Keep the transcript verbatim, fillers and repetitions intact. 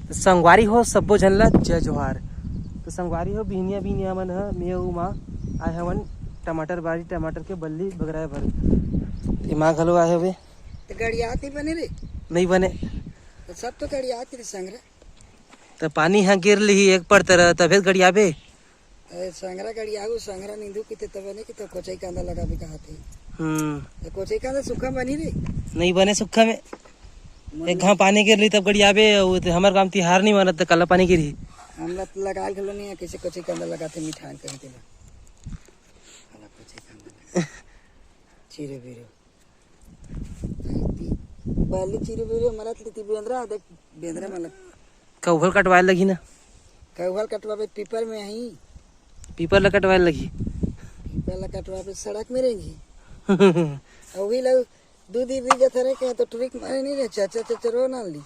तो संगवारी हो, सब्बो झन ला जय जोहार। तो संगवारी हो, बिहनिया बिहनिया मन ह, मैं अउ माँ आए हवन टमाटर बारी, टमाटर के बल्ली बगराए बर। ये माँ घलो आए हवे। तो गड़ियात नहीं बने रे। नहीं बने। तो सब तो गड़ियात रे संगरा। तो पानी ह गिर लिही एक पर तरह, तभे गड़ियाबे। अरे संगरा गड़ियाहू, संगरा नींदू किते तबे नहीं कि तो कोचई कांदा लगाबे कहाथे। हम्म। तो कोचई कांदा सुक्खा बनी रे। नहीं बने सुक्खा में। मन एक घाव पानी गिर ली तब गड़ियाबे, अउ ते हमर गांव तिहार नहीं मानत, त काला पानी गिरही। हमला तो लगाल घलो नहीं है, कैसे कोचई कांदा लगाथे मिठान कहीं तेला। काला कोचई कांदा लगा। चीरो बीरो। बाली चीरो बीरो, मरत लेती बेंदरा, देख बेंदरा मला। कौहल कटवाए लगी ना। कौहल कटवाबे पीपर में ही। पीपर ला कटवाए लगी। पीपर ला कटवाबे सड़क में रहेंगी। अउ वही ला दू दी दी जथरे के तो ट्रिक मारे नहीं रे, चाचा चाचा रो ना ली।